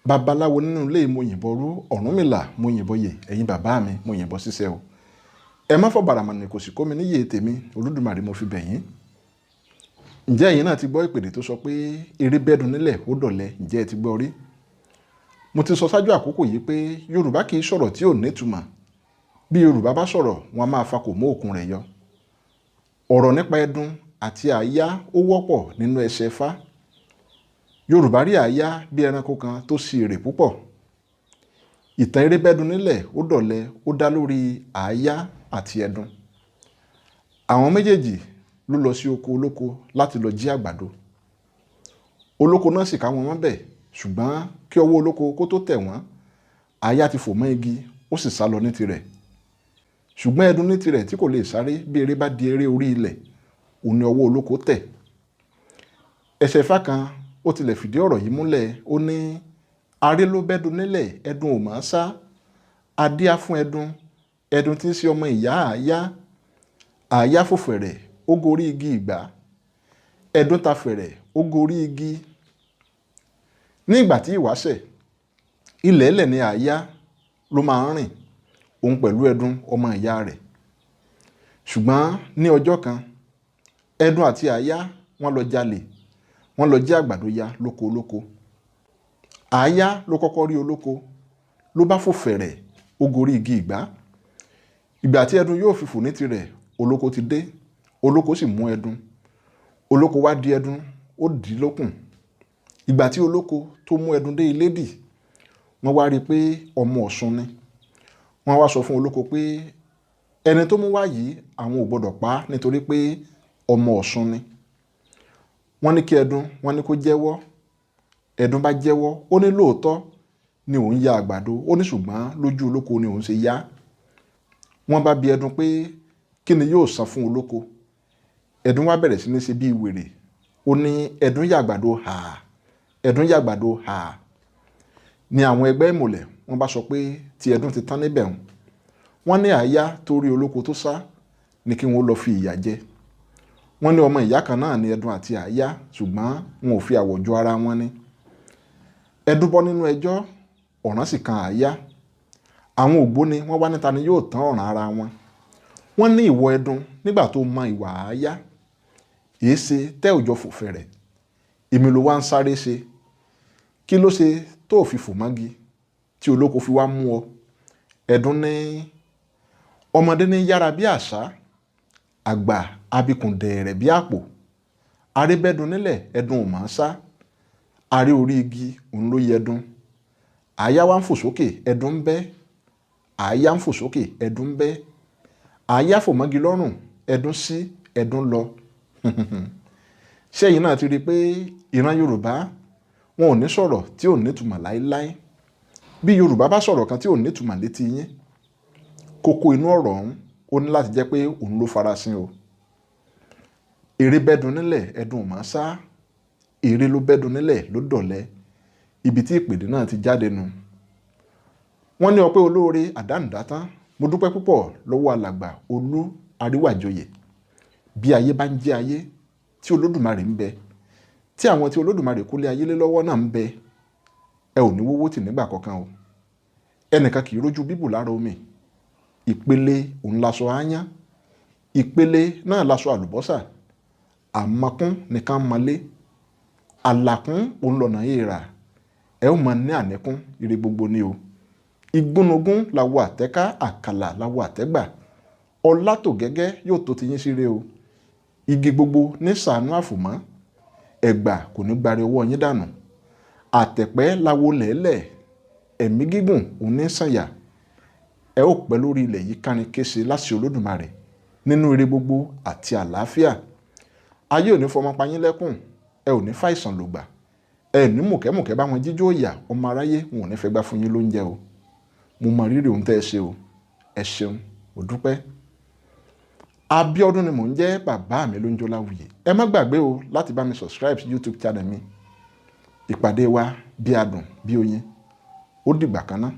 Babaláwo nínú ilé, mo yìnbọn rú Ọ̀rúnmìlà, mo yìnbọn yè. Ẹ̀yin bàbá mi, mo yìnbọn ṣiṣẹ́ o. Ẹ má fọ bàràmọ̀nì kò sì kó mi níyè tèmi. Olódùmarè, mo fi bẹ̀ yín. Ǹjẹ́ ẹ̀yin náà ti gbọ́ ìpèdè tó sọ pé eré bẹ́dùn nílẹ̀ ó dọ̀lẹ? Ǹjẹ́ ẹ ti gbọ́ rí? Mo ti sọ ṣáájú àkókò yìí pé Yorùbá kì í sọ̀rọ̀ tí ò nítumọ̀. Bí Yorùbá bá sọ̀rọ̀, wọn a máa fa kò mú òkun rẹ̀ yọ. Ọ̀rọ̀ nípa ẹdun àti àáyá ó wọ́pọ̀ nínú ẹsẹ̀ Ifá. Yorùbá rí àáyá bí ẹranko kan tó sí èrè púpọ̀. Ìtàn eré bẹ́dùn nílẹ̀ ó dọ̀lẹ ó dá lórí àáyá àti ẹdun. Àwọn méjèèjì ló lọ sí oko olóko láti lọ jí àgbàdo. Olóko náà sì ká wọn mọ́bẹ̀, ṣùgbọ́n kí ọwọ́ olóko kó tó tẹ̀ wọ́n, àáyá ti fò mọ́ igi, ó sì sá lọ ní tirẹ̀. Ṣùgbọ́n ẹdun ní tirẹ̀ tí kò lè sáré, bí eré bá di eré orí ilẹ̀, òun ni ọwọ́ olóko tẹ̀. Ẹsẹ̀ Ifá kan ó tilẹ̀ fìdí ọ̀rọ̀ yìí múlẹ̀. Ó ní aré ló bẹ́dun nílẹ̀, ẹdun ò mọ̀ ọ́n sá. Adíá fún ẹdun, ẹdun tí ń ṣe ọmọ ìyá àáyá. Àáyá fò fẹ̀rẹ̀, ó gorí igi ìgbá. Ẹdun ta fẹ̀rẹ̀, ó gorí igi. Ní ìgbà tí ìwáṣẹ̀, ilẹ̀ ẹlẹ̀ ni àáyá ló máa ń rìn, òun pẹ̀lú ẹdun ọmọ ìyá rẹ̀. Ṣùgbọ́n ní ọjọ́ kan, ẹdun àti àáyá wọ́n lọ jalè, wọ́n lọ jí àgbàdo ya lóko olóko. Àáyá ló kọ́kọ́ rí olóko, ló bá fò fẹ̀rẹ̀, ó gorí igi ìgbá. Ìgbà tí ẹdun yóò fi fò ní tirẹ̀, olóko ti dé. Olóko sì mú ẹdun. Olóko wá di ẹdun, ó dì í lókùn. Ìgbà tí olóko tó mú ẹdun dé ilé dì, wọ́n wá rí i pé ọmọ Ọ̀ṣun ni. Wọ́n wá sọ fún olóko pé ẹni tó mú wá yìí, àwọn ò gbọdọ̀ pa á nítorí pé ọmọ Ọ̀ṣun ni. Wọ́n ní kí ẹdun, wọ́n ní kó jẹ́wọ́. Ẹdun bá jẹ́wọ́, ó ní lóòótọ́ ni òun ya àgbàdo, ó ní ṣùgbọ́n lójú olóko ni òun ṣe yá. Wọ́n bá bi ẹdun pé kí ni yóò san fún olóko. Ẹdun wá bẹ̀rẹ̀ sí ní ṣe bíi wèrè. Ó ní ẹdun ya àgbàdo hà, ẹdun ya àgbàdo hà. Ni àwọn ẹgbẹ́ ìmùlẹ̀ wọ́n bá sọ pé tí ẹdun ti tán níbẹ̀ hùn. Wọ́n ní àáyá tó rí olóko tó sá ní kí wọ́n lọ fi ìyà jẹ. Wọ́n ní ọmọ ìyá kan náà ni ẹdun àti àáyá, ṣùgbọ́n wọn ò fi àwọ̀ jọ ara wọn ni. Ẹdun bọ́ nínú ẹjọ́, ọ̀ràn sì kan àáyá. Àwọn ògbóni wọ́n wá níta ni yóò tán ọ̀ràn ara wọn. Wọ́n ní ìwọ ẹdun, nígbà tó mọ ìwà àáyá, èéṣe tẹ́ òjò fò fẹ̀rẹ̀? Èmi ló wá ń sáré ṣe. Kí ló ṣe tó fi fò mọ́gi tí olóko fi wá mú ọ? Ẹdun ní ọmọdé ní yára bí àṣá, àgbà abikùn dẹ̀ẹ̀rẹ̀ bí àpò. Aré bẹ́dun nílẹ̀, ẹdun ò mọ̀ ọ́n sá. Aré orí igi òun ló yẹdun. Àáyá wá ń fò sókè, ẹdun ń bẹ́. Àáyá ń fò sókè, ẹdun ń bẹ́. Àáyá fò mọ́gi lọ́rùn, ẹdun sí, ẹdun lọ. Ṣẹ́yìn náà ti rí i pé ìran Yorùbá wọn ò ní sọ̀rọ̀ tí ò nítumọ̀ láéláé? Bí Yorùbá bá sọ̀rọ̀ kan tí ò nítumọ̀ létí yín, kókó inú ọ̀rọ̀ ọ̀hún ó ní láti jẹ́ pé òun ló farasin o. Èrè bẹ́dun nílẹ̀, ẹdun ò mọ̀ sá. Èrè ló bẹ́dun nílẹ̀ ló dọ̀lẹ. Ibi tí ìpèdè náà ti jáde nu. Wọ́n ní ọpẹ́ olóore àdánidátán. Mo dúpẹ́ púpọ̀ lọ́wọ́ alàgbà Olú Àríwájọyè. Bí ayé bá ń jẹ́ ayé, tí Olódùmarè ń bẹ, tí àwọn tí Olódùmarè kólé ayé lé lọ́wọ́ náà ń bẹ, ẹ ò ní wówó tì nígbà kankan o. Ẹnìkan kì í rójú bíbù lára omi. Ìpele òun laṣọ áyán, ìpele náà laṣọ àlùbọ́sà. Àmọkún nìkan mọlé, àlàkún òun lọ̀nà èèrà. Ẹ ó mọ ní àníkún ire gbogbo ni o. Igúnnugún làwọ àtẹ́ká, àkàlà làwọ àtẹ́gbà. Ọlá tó gẹ́gẹ́ yóò tó ti yín síre o. Igi gbogbo ní sàánú àfòmọ́. Ẹ̀gbà kò ní gbari ọwọ́ yín dànù. Àtẹ̀pẹ́ lawo lẹ́lẹ̀, ẹ̀mí gígùn òun ní sànyà. Ẹ ó pẹ́ lórí ilẹ̀ yìí kárin kése láti Olódùmarè nínú ire gbogbo àti àlàáfíà. Ayé ò ní fọmọ pa yín lẹ́kùn, ẹ ò ní fàìsàn lògbà, ẹ ní mùkẹ́mùkẹ́ bá wọn jíjó ìyà. Ọmọ aráyé wọn ò ní fẹ́ gbá fún yín lóúnjẹ o. Mo mọ rírì ohun tẹ́ ẹ ṣe o. Ẹ ṣeun, mo dúpẹ́. Abíọ́dún ni mò ń jẹ́, bàbá mi ló ń jó Láwùyè. Ẹ má gbàgbé o láti bá mi subscribe sí YouTube channel mi. Ìpàdé wa bí adùn bí oyin. Ó dìgbà kan náà.